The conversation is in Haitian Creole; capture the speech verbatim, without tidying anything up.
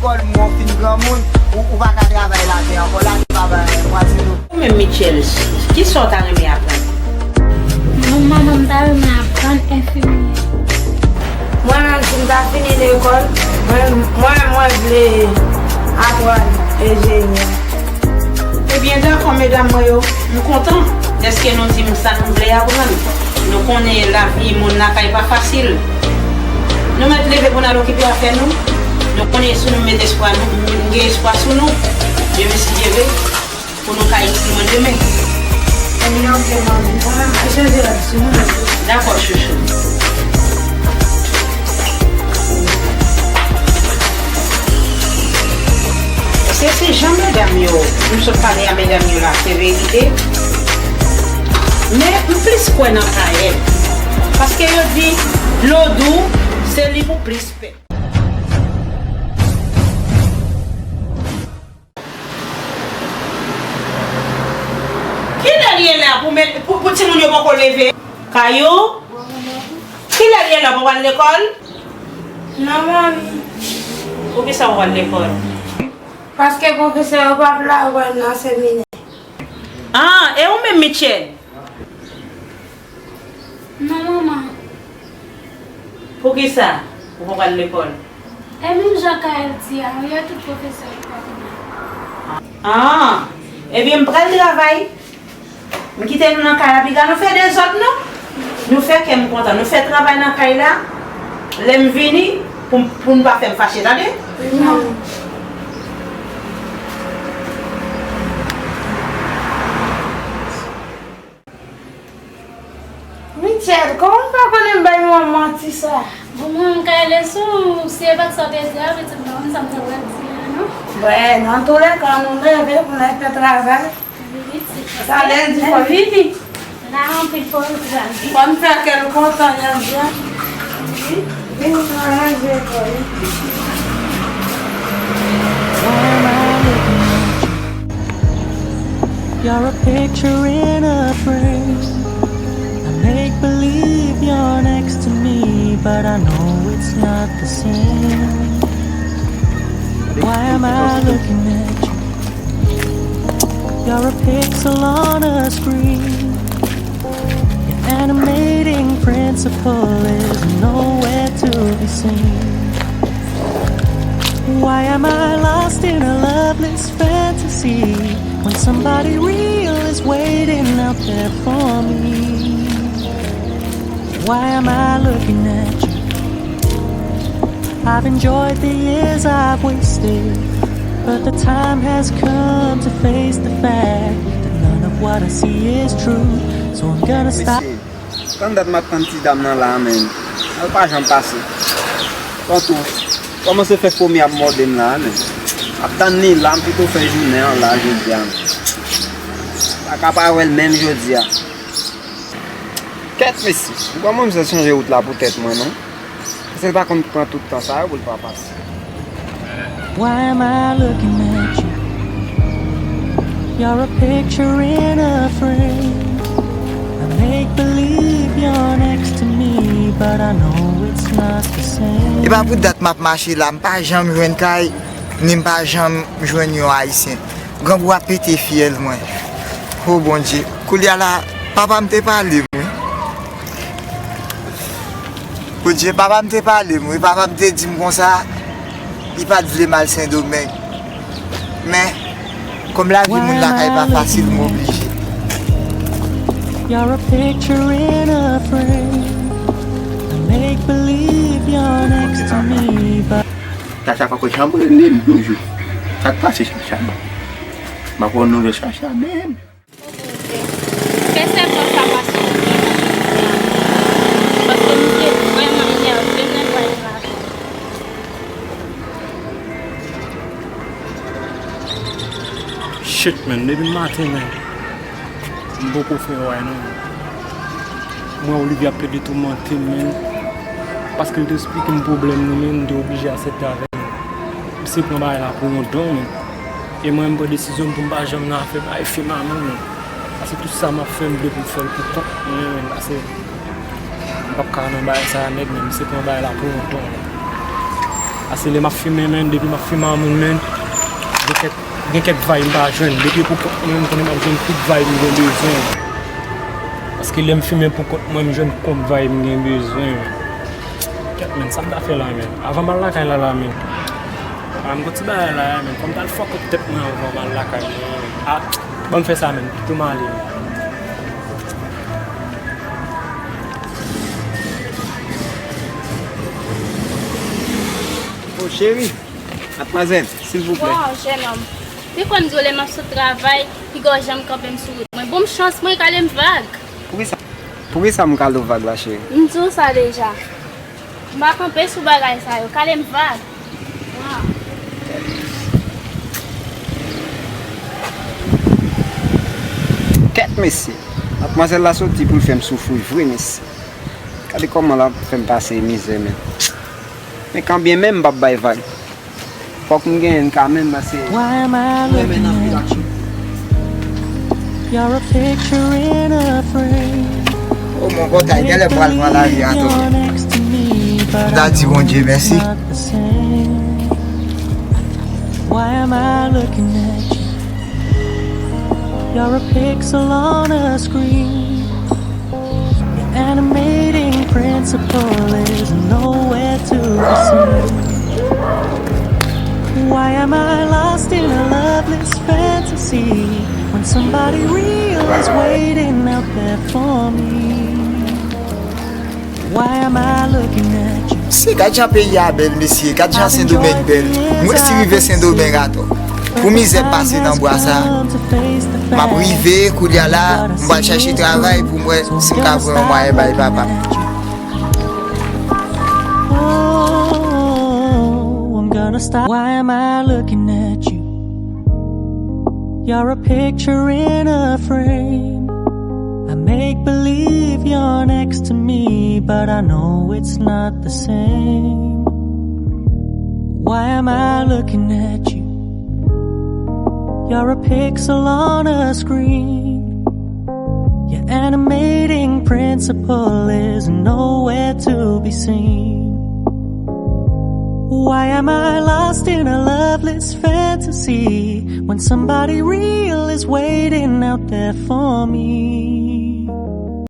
Lekòl, mwen fin granmoun, ou, ou pa ka travay latè ankò, latè pa bay anyen, mwen di nou. Ou menm, Mitchell, kisa w ta renmen aprann? Mwen, manman, m ta renmen aprann enfimyè. Mwen menm, si m ta fini lekòl, mwen, mwen, mwen vle aprann enjenyè. Ebyen, dakò, medam mwen yo, m kontan dèske nou di m sa nou vle aprann. Nou konnen lavi moun lakay pa fasil. Nou mèt leve pou n al okipe afè nou. Nou konnen si nou met espwa nou, m gen espwa sou nou. Dye vle, si Dye vle, pou nou ka itilize demen. Ebyen, ok, manmi. Bon, mwen chanje rad sou nou. Dakò, chouchou. Se, se jan medam yo, m sot pale a medam yo la, se verite. Men m plis kwè nan Kayèt. Paske yo di, dlo dou, se li pou plis pèp. Kilè l ye la pou, pou, pou timoun yo poko leve? Kayou? Kilè l ye la pou w al lekòl? Non, manmi. Poukisa w al lekòl? Paske pwofesè yo p ap lage w nan seminè. Ah, e ou menm, Mitchell? Non, manman. Poukisa ou poko al lekòl? E menm jan Kael di a, wi, e tout pwofesè yo pa vini. Ah, ebyen, m pral travay. M kite nou nan kay la, piga nou fè dezòd, non? Nou fè kè m kontan, nou fè travay nan kay la. Lè m vini, pou, pou n pa fè m fache, tande? Wi, manman. Mitchell, kòman w fè konnen m bay manman manti sa? Bon, mwen, m ka rele sou, si e pa t sa w te di a, pitit mwen, sa m te pral di a, non? Bon, nan toulèka, nou leve pou n al fè travay. Wi, pitit. Talè, di fò vini. N a anpil fò travay. Fò n fè kè l kontan, jodi a. Wi. Vin, nou al ranje kò yo. You're a picture in a frame. I make believe you're next to me, but I know it's not the same. Why am I looking at you? You're a pixel on a screen. Your animating principle is nowhere to be seen. Why am I lost in a loveless fantasy when somebody real is waiting out there for me? Why am I looking at you? I've enjoyed the years I've wasted, but the time has come to face the fact that none of what I see is true. So I'm gonna stop. Mesye, tann dat m ap tann ti dam nan la, men l pa janm pase. Bon, tou, kòmanse fè fomi ap mòde m la, men m ap tann li la, m pito fè jounen an la, jodi a, men m pa ka pa wè l menm jodi a. Kèt, mesye, m kwè mwen, misye chanje wout la pou tèt mwen, non? Paske l pa konn pran tout tan sa yo pou l pa pase. Why am I looking at you? You're a picture in a frame. I make believe you're next to me, but I know it's not the same. E pa pou dat m ap mache la, m pa janm jwenn kay, ni m pa janm jwenn yon Ayisyen. Grangou ap pete fyèl mwen. O Bondye, koulye a la, papa m te pale m, wi. Bondye, papa m te pale m, wi. Papa m te di m konsa, li pa t vle m al Sendomeng. Men, kòm lavi moun lakay pa fasil, m oblije. You're a picture in a frame. I make believe you're next to me, but Chacha pa ko janm rele m yon jou. Sa k pase, Chacha? M ap wè yon nouvèl Chacha, men. Fè sèlman sa pase. Paske m te vrèman enève, men pa gen lajan. Shit, man, depi maten, man, m poko fè wè non. Mwen, Olivia ap plede toumante m, man. Paske l te esplike m pwoblèm li, men m te oblije aksepte avè l. Misye pran bagay la pou yon don, men. E mwen, m pran desizyon m pou m pa janm nan afè bay fi manman, men. Paske tout sa m ap fè, m vle pou m fè l pou kont mwen, men. Paske m p ap ka nan bagay sa a nèt, men. Misye pran bagay la pou yon don, men. Se lè m ap fimen, men, depi m ap fimen a moun, men, gen kèk, gen kèk vibe m pa jwenn. Depi pou kont mwen, m konnen m ap jwenn tout vibe m gen bezwen. Paske lè m fimen pou kont mwen, m jwenn kont vibe m gen bezwen. Kèt, men, sa m ta fè la, men? Avan m al lakay la, la, men. A, m gon ti bagay la, men. Fò m t al fuck up tèt mwen avan m al lakay mwen. A, ban m fè sa, men. Pito m ale, men. Oh, cheri, matmwazèl, silvouplè. Waw, jènòm. Te kwè m di w lè m ap sot travay, piga w janm kanpe m sou wout mwen. Ban m chans mwen, kale m vag. Poukisa, poukisa m kale w vag la, cheri? M di w sa deja. M pa kanpe sou bagay sa yo. Kale m vag. Waw. Kèt, mesye. Matmwazèl la soti pou l fè m soufri vre, mesye. Gade kòman l ap fè m pase mizè, men. Men kanbyen menm m p ap bay vag. Fòk m genyen l kanmenm, paske Why am I looking at you? You're a picture in a frame. Oh, mon pòtay, genlè pral pran lari a tou. You're next to me, but I know it's not the same. Why am I looking at you? You're a pixel on a screen. Your animating principle is nowhere to be seen. Why am I lost in a loveless fantasy when somebody real is waiting out there for me? Why am I looking at you? Mesye, gad jan peyi a bèl, mesye. Gad jan Sendomeng bèl. Mwen si rive Sendomeng atò. Pou mizè m pase nan bwa sa, m ap rive, kounye a la, m pral chache travay pou m wè si m ka pran yon mwayen bay papa m. Oh, I'm gonna stop. Why am I looking at you? You're a picture in a frame. I make believe you're next to me, but I know it's not the same. Why am I looking at you? You're a pixel on a screen. Your animating principle is nowhere to be seen. Why am I lost in a loveless fantasy when somebody real is waiting out there for me?